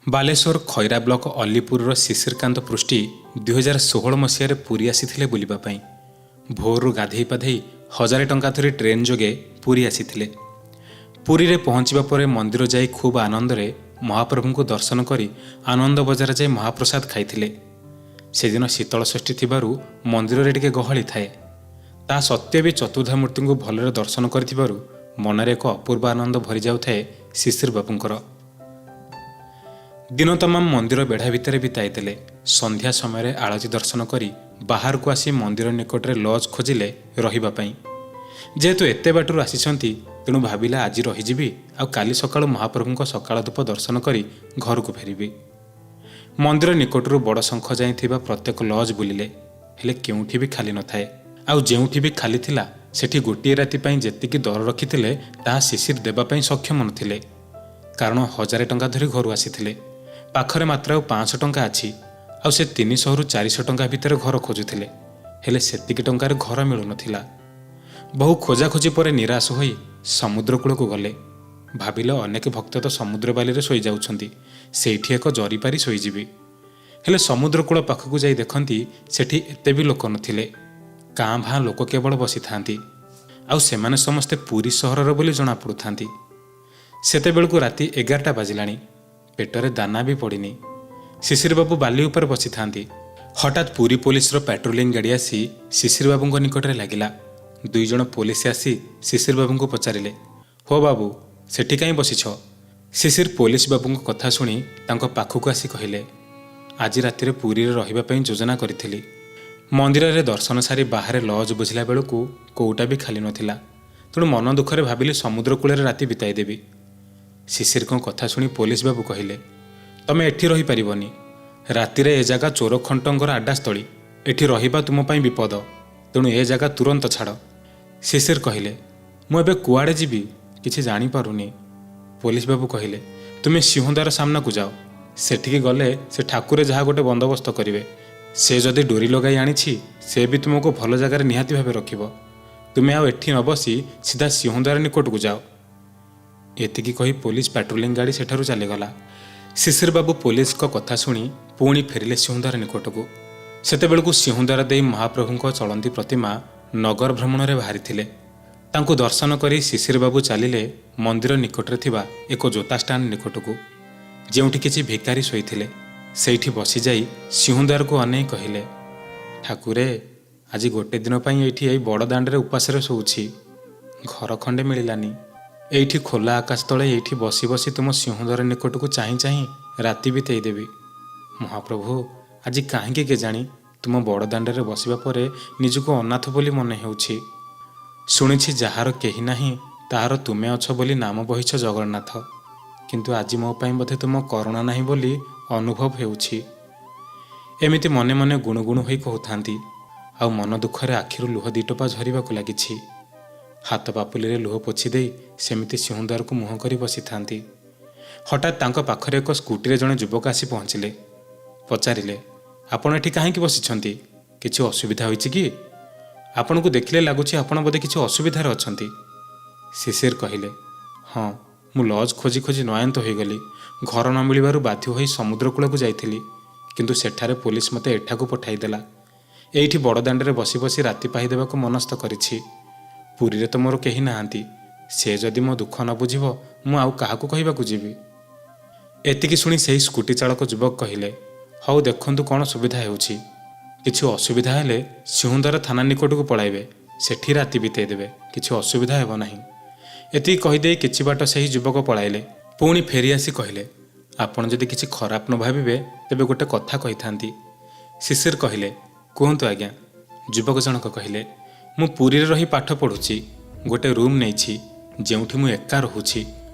Balasore Khaira block ଅଲ୍ଲୀପୁରର Shishirkanta Prusty 2016 ମସିହାରେ ପୁରୀ ଆସିଥିଲେ ବୁଲିବା ପାଇଁ। ଭୋରରୁ ଗାଧେଇ ପାଧେଇ 1000 ଟଙ୍କା ଧରି ଟ୍ରେନ୍ ଯୋଗେ ପୁରୀ ଆସିଥିଲେ। ପୁରୀରେ ପହଞ୍ଚିବା ପରେ ମନ୍ଦିର ଯାଇ ଖୁବ୍ ଆନନ୍ଦରେ ମହାପ୍ରଭୁଙ୍କୁ ଦର୍ଶନ କରି ଆନନ୍ଦ ବଜାର ଯାଇ ମହାପ୍ରସାଦ ଖାଇଥିଲେ। ସେଦିନ ଶୀତଳଷଷ୍ଠୀ ଥିବାରୁ ମନ୍ଦିରରେ ଟିକେ ଗହଳି ଥାଏ। ତା ସତ୍ତ୍ୱେ ବି ଚତୁର୍ଦ୍ଧାମୂର୍ତ୍ତିଙ୍କୁ ଭଲରେ ଦର୍ଶନ କରିଥିବାରୁ ମନରେ ଏକ ଅପୂର୍ବ ଆନନ୍ଦ ଭରି ଯାଉଥାଏ ଶିଶିର ବାବୁଙ୍କର। ଦିନ ତମାମ ମନ୍ଦିର ବେଢ଼ା ଭିତରେ ବିତାଇଦେଲେ। ସନ୍ଧ୍ୟା ସମୟରେ ଆଳତି ଦର୍ଶନ କରି ବାହାରକୁ ଆସି ମନ୍ଦିର ନିକଟରେ ଲଜ୍ ଖୋଜିଲେ ରହିବା ପାଇଁ। ଯେହେତୁ ଏତେ ବାଟରୁ ଆସିଛନ୍ତି, ତେଣୁ ଭାବିଲା ଆଜି ରହିଯିବି ଆଉ କାଲି ସକାଳୁ ମହାପ୍ରଭୁଙ୍କ ସକାଳ ଧୂପ ଦର୍ଶନ କରି ଘରକୁ ଫେରିବି। ମନ୍ଦିର ନିକଟରୁ ବଡ଼ ଶଙ୍ଖ ଯାଏଁ ଥିବା ପ୍ରତ୍ୟେକ ଲଜ୍ ବୁଲିଲେ, ହେଲେ କେଉଁଠି ବି ଖାଲି ନଥାଏ। ଆଉ ଯେଉଁଠି ବି ଖାଲି ଥିଲା, ସେଠି ଗୋଟିଏ ରାତି ପାଇଁ ଯେତିକି ଦର ରଖିଥିଲେ, ତାହା ଶିଶିର ଦେବା ପାଇଁ ସକ୍ଷମ ନଥିଲେ। କାରଣ 1000 ଟଙ୍କା ଧରି ଘରୁ ଆସିଥିଲେ, ପାଖରେ ମାତ୍ର ଆଉ 500 ଟଙ୍କା ଅଛି। ଆଉ ସେ 300ରୁ 400 ଟଙ୍କା ଭିତରେ ଘର ଖୋଜୁଥିଲେ, ହେଲେ ସେତିକି ଟଙ୍କାରେ ଘର ମିଳୁନଥିଲା। ବହୁ ଖୋଜାଖୋଜି ପରେ ନିରାଶ ହୋଇ ସମୁଦ୍ର କୂଳକୁ ଗଲେ। ଭାବିଲେ, ଅନେକ ଭକ୍ତ ତ ସମୁଦ୍ର ବାଲିରେ ଶୋଇଯାଉଛନ୍ତି, ସେଇଠି ଏକ ଜରି ପାରି ଶୋଇଯିବି। ହେଲେ ସମୁଦ୍ର କୂଳ ପାଖକୁ ଯାଇ ଦେଖନ୍ତି, ସେଠି ଏତେ ବି ଲୋକ ନଥିଲେ। କାଁ ଭାଁ ଲୋକ କେବଳ ବସିଥାନ୍ତି ଆଉ ସେମାନେ ସମସ୍ତେ ପୁରୀ ସହରର ବୋଲି ଜଣାପଡ଼ୁଥାନ୍ତି। ସେତେବେଳକୁ ରାତି 11ଟା ବାଜିଲାଣି। ପେଟରେ ଦାନା ବି ପଡ଼ିନି। ଶିଶିର ବାବୁ ବାଲି ଉପରେ ବସିଥାନ୍ତି। ହଠାତ୍ ପୁରୀ ପୋଲିସର ପାଟ୍ରୋଲିଂ ଗାଡ଼ି ଆସି ଶିଶିର ବାବୁଙ୍କ ନିକଟରେ ଲାଗିଲା। ଦୁଇ ଜଣ ପୋଲିସ ଆସି ଶିଶିର ବାବୁଙ୍କୁ ପଚାରିଲେ, "ହୋ ବାବୁ, ସେଠି କାହିଁ ବସିଛ?" ଶିଶିର ପୋଲିସ ବାବୁଙ୍କ କଥା ଶୁଣି ତାଙ୍କ ପାଖକୁ ଆସି କହିଲେ, "ଆଜି ରାତିରେ ପୁରୀରେ ରହିବା ପାଇଁ ଯୋଜନା କରିଥିଲି। ମନ୍ଦିରରେ ଦର୍ଶନ ସାରି ବାହାରେ ଲଜ୍ ବୁଝିଲା ବେଳକୁ କୋଉଟା ବି ଖାଲି ନଥିଲା। ତେଣୁ ମନ ଦୁଃଖରେ ଭାବିଲି ସମୁଦ୍ର କୂଳରେ ରାତି ବିତାଇଦେବି।" ଶିଶିରଙ୍କ କଥା ଶୁଣି ପୋଲିସ ବାବୁ କହିଲେ, "ତମେ ଏଠି ରହିପାରିବନି। ରାତିରେ ଏ ଜାଗା ଚୋର ଖଣ୍ଟଙ୍କର ଆଡ୍ଡାସ୍ଥଳୀ। ଏଠି ରହିବା ତୁମ ପାଇଁ ବିପଦ। ତେଣୁ ଏ ଜାଗା ତୁରନ୍ତ ଛାଡ଼।" ଶିଶିର କହିଲେ, "ମୁଁ ଏବେ କୁଆଡ଼େ ଯିବି, କିଛି ଜାଣିପାରୁନି।" ପୋଲିସ ବାବୁ କହିଲେ, "ତୁମେ ସିଂହଦ୍ୱାର ସାମ୍ନାକୁ ଯାଅ। ସେଠିକି ଗଲେ ସେ ଠାକୁରେ ଯାହା ଗୋଟେ ବନ୍ଦୋବସ୍ତ କରିବେ। ସେ ଯଦି ଡୋରି ଲଗାଇ ଆଣିଛି, ସେ ବି ତୁମକୁ ଭଲ ଜାଗାରେ ନିହାତି ଭାବେ ରଖିବ। ତୁମେ ଆଉ ଏଠି ନ ବସି ସିଧା ସିଂହଦ୍ୱାର ନିକଟକୁ ଯାଅ।" ଏତିକି କହି ପୋଲିସ ପାଟ୍ରୋଲିଂ ଗାଡ଼ି ସେଠାରୁ ଚାଲିଗଲା। ଶିଶିର ବାବୁ ପୋଲିସଙ୍କ କଥା ଶୁଣି ପୁଣି ଫେରିଲେ ସିଂହଦ୍ୱାର ନିକଟକୁ। ସେତେବେଳକୁ ସିଂହଦ୍ୱାର ଦେଇ ମହାପ୍ରଭୁଙ୍କ ଚଳନ୍ତି ପ୍ରତିମା ନଗର ଭ୍ରମଣରେ ବାହାରିଥିଲେ। ତାଙ୍କୁ ଦର୍ଶନ କରି ଶିଶିର ବାବୁ ଚାଲିଲେ ମନ୍ଦିର ନିକଟରେ ଥିବା ଏକ ଜୋତା ଷ୍ଟାଣ୍ଡ ନିକଟକୁ, ଯେଉଁଠି କିଛି ଭିକାରୀ ଶୋଇଥିଲେ। ସେଇଠି ବସିଯାଇ ସିଂହଦ୍ୱାରକୁ ଅନେଇ କହିଲେ, "ଠାକୁରେ, ଆଜି ଗୋଟେ ଦିନ ପାଇଁ ଏଇଠି ଏଇ ବଡ଼ ଦାଣ୍ଡରେ ଉପାସରେ ଶୋଉଛି। ଘର ଖଣ୍ଡେ ମିଳିଲାନି। ଏଇଠି ଖୋଲା ଆକାଶ ତଳେ ଏଇଠି ବସି ବସି ତୁମ ସିଂହଦ୍ୱାର ନିକଟକୁ ଚାହିଁ ଚାହିଁ ରାତି ବିତେଇ ଦେବି। ମହାପ୍ରଭୁ, ଆଜି କାହିଁକି କେଜାଣି ତୁମ ବଡ଼ ଦାଣ୍ଡରେ ବସିବା ପରେ ନିଜକୁ ଅନାଥ ବୋଲି ମନେ ହେଉଛି। ଶୁଣିଛି, ଯାହାର କେହି ନାହିଁ ତାହାର ତୁମେ ଅଛ ବୋଲି ନାମ ବହିଛ ଜଗନ୍ନାଥ। କିନ୍ତୁ ଆଜି ମୋ ପାଇଁ ବୋଧେ ତୁମ କରୁଣା ନାହିଁ ବୋଲି ଅନୁଭବ ହେଉଛି।" ଏମିତି ମନେ ମନେ ଗୁଣୁଗୁଣୁ ହୋଇ କହୁଥାନ୍ତି ଆଉ ମନ ଦୁଃଖରେ ଆଖିରୁ ଲୁହ ଦିଟୋପା ଝରିବାକୁ ଲାଗିଛି। ହାତ ପାପୁଲିରେ ଲୁହ ପୋଛି ଦେଇ ସେମିତି ସିଂହଦ୍ୱାରକୁ ମୁହଁ କରି ବସିଥାନ୍ତି। ହଠାତ୍ ତାଙ୍କ ପାଖରେ ଏକ ସ୍କୁଟିରେ ଜଣେ ଯୁବକ ଆସି ପହଞ୍ଚିଲେ। ପଚାରିଲେ, "ଆପଣ ଏଠି କାହିଁକି ବସିଛନ୍ତି? କିଛି ଅସୁବିଧା ହୋଇଛି କି? ଆପଣଙ୍କୁ ଦେଖିଲେ ଲାଗୁଛି ଆପଣ ବୋଧେ କିଛି ଅସୁବିଧାରେ ଅଛନ୍ତି।" ଶିଶିର କହିଲେ, "ହଁ, ମୁଁ ଲଜ୍ ଖୋଜି ଖୋଜି ନୟାନ୍ତ ହୋଇଗଲି। ଘର ନ ମିଳିବାରୁ ବାଧ୍ୟ ହୋଇ ସମୁଦ୍ର କୂଳକୁ ଯାଇଥିଲି। କିନ୍ତୁ ସେଠାରେ ପୋଲିସ ମୋତେ ଏଠାକୁ ପଠାଇଦେଲା। ଏଇଠି ବଡ଼ ଦାଣ୍ଡରେ ବସି ବସି ରାତି ପାହିଦେବାକୁ ମନସ୍ଥ କରିଛି। ପୁରୀରେ ତ ମୋର କେହି ନାହାନ୍ତି। ସେ ଯଦି ମୋ ଦୁଃଖ ନ ବୁଝିବ, ମୁଁ ଆଉ କାହାକୁ କହିବାକୁ ଯିବି?" ଏତିକି ଶୁଣି ସେହି ସ୍କୁଟି ଚାଳକ ଯୁବକ କହିଲେ, "ହଉ, ଦେଖନ୍ତୁ କ'ଣ ସୁବିଧା ହେଉଛି। କିଛି ଅସୁବିଧା ହେଲେ ସିଂହଦ୍ୱାର ଥାନା ନିକଟକୁ ପଳାଇବେ। ସେଠି ରାତି ବିତେଇ ଦେବେ, କିଛି ଅସୁବିଧା ହେବ ନାହିଁ।" ଏତିକି କହିଦେଇ କିଛି ବାଟ ସେହି ଯୁବକ ପଳାଇଲେ। ପୁଣି ଫେରି ଆସି କହିଲେ, "ଆପଣ ଯଦି କିଛି ଖରାପ ନ ଭାବିବେ, ତେବେ ଗୋଟେ କଥା କହିଥାନ୍ତି।" ଶିଶିର କହିଲେ, "କୁହନ୍ତୁ ଆଜ୍ଞା।" ଯୁବକ ଜଣକ କହିଲେ, "ମୁଁ ପୁରୀରେ ରହି ପାଠ ପଢ଼ୁଛି। ଗୋଟେ ରୁମ୍ ନେଇଛି, ଯେଉଁଠି ମୁଁ ଏକା ରହୁଛି।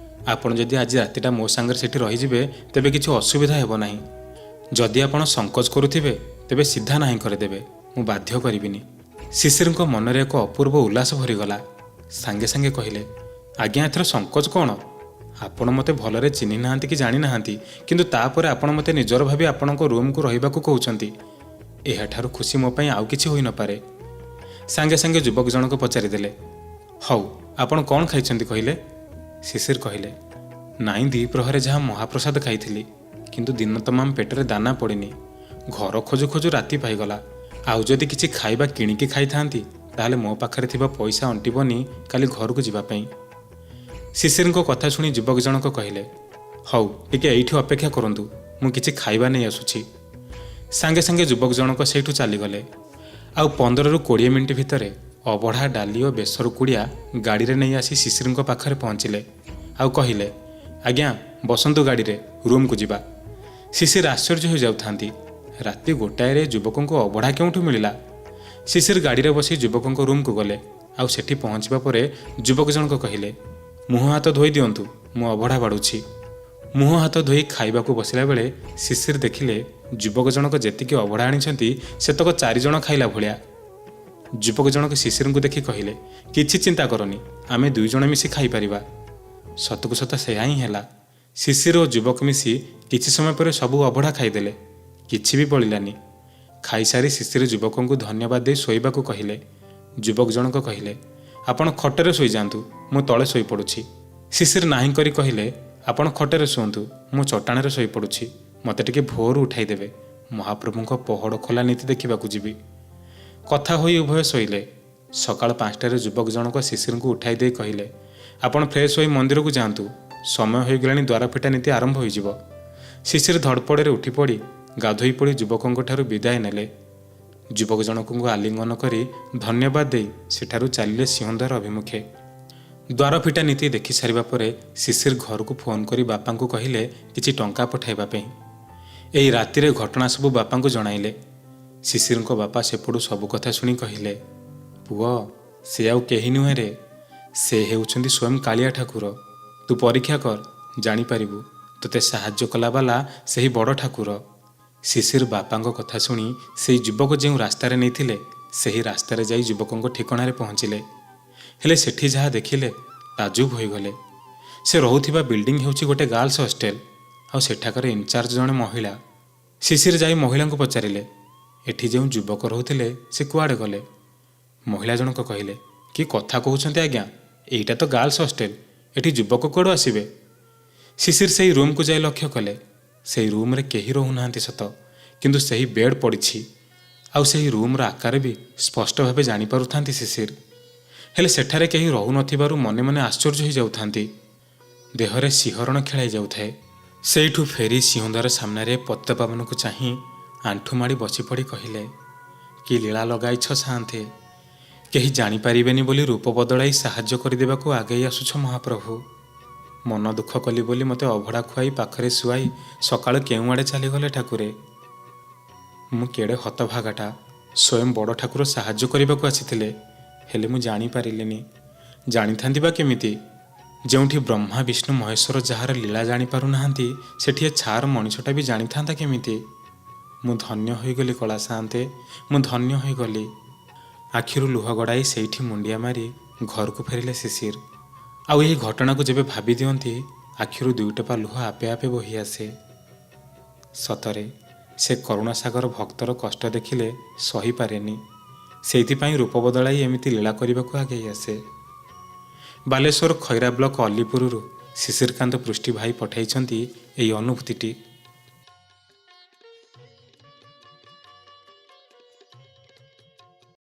ଆପଣ ଯଦି ଆଜି ରାତିଟା ମୋ ସାଙ୍ଗରେ ସେଠି ରହିଯିବେ, ତେବେ କିଛି ଅସୁବିଧା ହେବ ନାହିଁ। ଯଦି ଆପଣ ସଂକୋଚ କରୁଥିବେ, ତେବେ ସିଧା ନାହିଁ କରିଦେବେ। ମୁଁ ବାଧ୍ୟ କରିବିନି।" ଶିଶିରଙ୍କ ମନରେ ଏକ ଅପୂର୍ବ ଉଲ୍ଲାସ ଭରିଗଲା। ସାଙ୍ଗେ ସାଙ୍ଗେ କହିଲେ, "ଆଜ୍ଞା, ଏଥର ସଂକୋଚ କ'ଣ? ଆପଣ ମୋତେ ଭଲରେ ଚିହ୍ନି ନାହାନ୍ତି କି ଜାଣିନାହାନ୍ତି, କିନ୍ତୁ ତାପରେ ଆପଣ ମୋତେ ନିଜର ଭାବି ଆପଣଙ୍କ ରୁମ୍କୁ ରହିବାକୁ କହୁଛନ୍ତି। ଏହାଠାରୁ ଖୁସି ମୋ ପାଇଁ ଆଉ କିଛି ହୋଇନପାରେ।" ସାଙ୍ଗେ ସାଙ୍ଗେ ଯୁବକ ଜଣକ ପଚାରିଦେଲେ, "ହଉ, ଆପଣ କ'ଣ ଖାଇଛନ୍ତି କହିଲେ?" ଶିଶିର କହିଲେ, "ନାଇଁ, ଦ୍ୱିପ୍ରହରେ ଯାହା ମହାପ୍ରସାଦ ଖାଇଥିଲି। କିନ୍ତୁ ଦିନ ତମାମ ପେଟରେ ଦାନା ପଡ଼ିନି। ଘର ଖୋଜୁ ଖୋଜୁ ରାତି ପାଇଗଲା। ଆଉ ଯଦି କିଛି ଖାଇବା କିଣିକି ଖାଇଥାନ୍ତି, ତାହେଲେ ମୋ ପାଖରେ ଥିବା ପଇସା ଅଣ୍ଟିବନି କାଲି ଘରକୁ ଯିବା ପାଇଁ। ଶିଶିରଙ୍କ କଥା ଶୁଣି ଯୁବକ ଜଣକ କହିଲେ, ହଉ, ଟିକେ ଏଇଠି ଅପେକ୍ଷା କରନ୍ତୁ, ମୁଁ କିଛି ଖାଇବା ନେଇ ଆସୁଛି। ସାଙ୍ଗେ ସାଙ୍ଗେ ଯୁବକ ଜଣକ ସେଇଠୁ ଚାଲିଗଲେ। ଆଉ 15ରୁ 20 ମିନିଟ୍ ଭିତରେ ଅବଢ଼ା, ଡାଲି ଓ ବେସର କୁଡ଼ିଆ ଗାଡ଼ିରେ ନେଇ ଆସି ଶିଶିରଙ୍କ ପାଖରେ ପହଞ୍ଚିଲେ ଆଉ କହିଲେ, ଆଜ୍ଞା, ବସନ୍ତୁ ଗାଡ଼ିରେ, ରୁମ୍କୁ ଯିବା। ଶିଶିର ଆଶ୍ଚର୍ଯ୍ୟ ହୋଇଯାଉଥାନ୍ତି, ରାତି 1ଟାଏରେ ଯୁବକଙ୍କୁ ଅବଢ଼ା କେଉଁଠୁ ମିଳିଲା? ଶିଶିର ଗାଡ଼ିରେ ବସି ଯୁବକଙ୍କ ରୁମ୍କୁ ଗଲେ। ଆଉ ସେଠି ପହଞ୍ଚିବା ପରେ ଯୁବକ ଜଣକ କହିଲେ, ମୁହଁ ହାତ ଧୋଇ ଦିଅନ୍ତୁ, ମୁଁ ଅବଢ଼ା ବାଢ଼ୁଛି। ମୁହଁ ହାତ ଧୋଇ ଖାଇବାକୁ ବସିଲା ବେଳେ ଶିଶିର ଦେଖିଲେ, ଯୁବକ ଜଣକ ଯେତିକି ଅବଢ଼ା ଆଣିଛନ୍ତି, ସେତକ ଚାରିଜଣ ଖାଇଲା ଭଳିଆ। ଯୁବକ ଜଣକ ଶିଶିରଙ୍କୁ ଦେଖି କହିଲେ, କିଛି ଚିନ୍ତା କରନି, ଆମେ ଦୁଇଜଣ ମିଶି ଖାଇପାରିବା। ସତକୁ ସତ ସେୟା ହିଁ ହେଲା। ଶିଶିର ଓ ଯୁବକ ମିଶି କିଛି ସମୟ ପରେ ସବୁ ଅବଢ଼ା ଖାଇଦେଲେ, କିଛି ବି ବଳିଲାନି। ଖାଇସାରି ଶିଶିର ଯୁବକଙ୍କୁ ଧନ୍ୟବାଦ ଦେଇ ଶୋଇବାକୁ କହିଲେ। ଯୁବକ ଜଣକ କହିଲେ, ଆପଣ ଖଟରେ ଶୋଇଯାଆନ୍ତୁ, ମୁଁ ତଳେ ଶୋଇପଡ଼ୁଛି। ଶିଶିର ନାହିଁ କରି କହିଲେ, ଆପଣ ଖଟରେ ଶୁଅନ୍ତୁ, ମୁଁ ଚଟାଣରେ ଶୋଇପଡ଼ୁଛି। ମୋତେ ଟିକେ ଭୋରୁ ଉଠାଇଦେବେ, ମହାପ୍ରଭୁଙ୍କ ପହଡ଼ ଖୋଲା ନୀତି ଦେଖିବାକୁ ଯିବି। କଥା ହୋଇ ଉଭୟ ଶୋଇଲେ। ସକାଳ 5ଟାରେ ଯୁବକ ଜଣକ ଶିଶିରଙ୍କୁ ଉଠାଇ ଦେଇ କହିଲେ, ଆପଣ ଫ୍ରେଶ୍ ହୋଇ ମନ୍ଦିରକୁ ଯାଆନ୍ତୁ, ସମୟ ହୋଇଗଲାଣି, ଦ୍ୱାରଫିଟା ନୀତି ଆରମ୍ଭ ହୋଇଯିବ। ଶିଶିର ଧଡ଼ପଡ଼ରେ ଉଠି ପଡ଼ି ଗାଧୋଇ ପଡ଼ି ଯୁବକଙ୍କ ଠାରୁ ବିଦାୟ ନେଲେ। ଯୁବକ ଜଣକଙ୍କୁ ଆଲିଙ୍ଗନ କରି ଧନ୍ୟବାଦ ଦେଇ ସେଠାରୁ ଚାଲିଲେ ସିଂହଦ୍ୱାର ଅଭିମୁଖେ। ଦ୍ୱାରଫିଟା ନୀତି ଦେଖି ସାରିବା ପରେ ଶିଶିର ଘରକୁ ଫୋନ୍ କରି ବାପାଙ୍କୁ କହିଲେ କିଛି ଟଙ୍କା ପଠାଇବା ପାଇଁ। ଏହି ରାତିରେ ଘଟଣା ସବୁ ବାପାଙ୍କୁ ଜଣାଇଲେ। ଶିଶିରଙ୍କ ବାପା ସେପଟୁ ସବୁ କଥା ଶୁଣି କହିଲେ, ପୁଅ, ସେ ଆଉ କେହି ନୁହେଁ ରେ, ସେ ହେଉଛନ୍ତି ସ୍ୱୟଂ କାଳିଆ ଠାକୁର। ତୁ ପରୀକ୍ଷା କର, ଜାଣିପାରିବୁ ତୋତେ ସାହାଯ୍ୟ କଲାବାଲା ସେହି ବଡ଼ ଠାକୁର। ଶିଶିର ବାପାଙ୍କ କଥା ଶୁଣି ସେଇ ଯୁବକ ଯେଉଁ ରାସ୍ତାରେ ନେଇଥିଲେ, ସେହି ରାସ୍ତାରେ ଯାଇ ଯୁବକଙ୍କ ଠିକଣାରେ ପହଞ୍ଚିଲେ। ହେଲେ ସେଠି ଯାହା ଦେଖିଲେ, ତାଜୁବ ହୋଇଗଲେ। ସେ ରହୁଥିବା ବିଲ୍ଡିଂ ହେଉଛି ଗୋଟେ ଗାର୍ଲସ ହଷ୍ଟେଲ, ଆଉ ସେଠାକାର ଇନଚାର୍ଜ ଜଣେ ମହିଳା। ଶିଶିର ଯାଇ ମହିଳାଙ୍କୁ ପଚାରିଲେ, ଏଠି ଯେଉଁ ଯୁବକ ରହୁଥିଲେ, ସେ କୁଆଡ଼େ ଗଲେ? ମହିଳା ଜଣକ କହିଲେ, କି କଥା କହୁଛନ୍ତି ଆଜ୍ଞା, ଏଇଟା ତ ଗାର୍ଲସ ହଷ୍ଟେଲ, ଏଠି ଯୁବକ କୁଆଡ଼ୁ ଆସିବେ? ଶିଶିର ସେଇ ରୁମ୍କୁ ଯାଇ ଲକ୍ଷ୍ୟ କଲେ, ସେଇ ରୁମ୍ରେ କେହି ରହୁନାହାନ୍ତି ସତ, କିନ୍ତୁ ସେହି ବେଡ୍ ପଡ଼ିଛି। ଆଉ ସେହି ରୁମ୍ର ଆକାର ବି ସ୍ପଷ୍ଟ ଭାବେ ଜାଣିପାରୁଥାନ୍ତି ଶିଶିର। ହେଲେ ସେଠାରେ କେହି ରହୁନଥିବାରୁ ମନେ ମନେ ଆଶ୍ଚର୍ଯ୍ୟ ହୋଇଯାଉଥାନ୍ତି, ଦେହରେ ଶିହରଣ ଖେଳାଇ ଯାଉଥାଏ। ସେଇଠୁ ଫେରି ସିଂହଦ୍ୱାର ସାମ୍ନାରେ ପତିତପାବନକୁ ଚାହିଁ ଆଣ୍ଠୁ ମାଡ଼ି ବସିପଡ଼ି କହିଲେ, କି ଲୀଳା ଲଗାଇଛ ସାନ୍ତେ! କେହି ଜାଣିପାରିବେନି ବୋଲି ରୂପ ବଦଳାଇ ସାହାଯ୍ୟ କରିଦେବାକୁ ଆଗେଇ ଆସୁଛ ମହାପ୍ରଭୁ। ମନ ଦୁଃଖ କଲି ବୋଲି ମୋତେ ଅଭଡ଼ା ଖୁଆଇ ପାଖରେ ଶୁଆଇ ସକାଳୁ କେଉଁଆଡ଼େ ଚାଲିଗଲେ ଠାକୁରେ। ମୁଁ କେଡ଼େ ହତଭାଗାଟା! ସ୍ୱୟଂ ବଡ଼ ଠାକୁର ସାହାଯ୍ୟ କରିବାକୁ ଆସିଥିଲେ, ହେଲେ ମୁଁ ଜାଣିପାରିଲିନି। ଜାଣିଥାନ୍ତି ବା କେମିତି? ଯେଉଁଠି ବ୍ରହ୍ମା, ବିଷ୍ଣୁ, ମହେଶ୍ୱର ଯାହାର ଲୀଳା ଜାଣିପାରୁନାହାନ୍ତି, ସେଠି ଏ ଛାର ମଣିଷଟା ବି ଜାଣିଥାନ୍ତା କେମିତି? ମୁଁ ଧନ୍ୟ ହୋଇଗଲି କଳା ସାନ୍ତେ, ମୁଁ ଧନ୍ୟ ହୋଇଗଲି। ଆଖିରୁ ଲୁହ ଗଡ଼ାଇ ସେଇଠି ମୁଣ୍ଡିଆ ମାରି ଘରକୁ ଫେରିଲେ ଶିଶିର। ଆଉ ଏହି ଘଟଣାକୁ ଯେବେ ଭାବି ଦିଅନ୍ତି, ଆଖିରୁ ଦୁଇଟୋପା ଲୁହ ଆପେ ଆପେ ବୋହି ଆସେ। ସତରେ ସେ କରୁଣାସାଗର ଭକ୍ତର କଷ୍ଟ ଦେଖିଲେ ସହିପାରେନି, ସେଇଥିପାଇଁ ରୂପ ବଦଳାଇ ଏମିତି ଲୀଳା କରିବାକୁ ଆଗେଇ ଆସେ। ବାଲେଶ୍ୱର ଖଇରା ବ୍ଲକ ଅଲିପୁରରୁ ଶିଶିରକାନ୍ତ ପୃଷ୍ଟି ଭାଇ ପଠାଇଛନ୍ତି ଏହି ଅନୁଭୂତିଟି।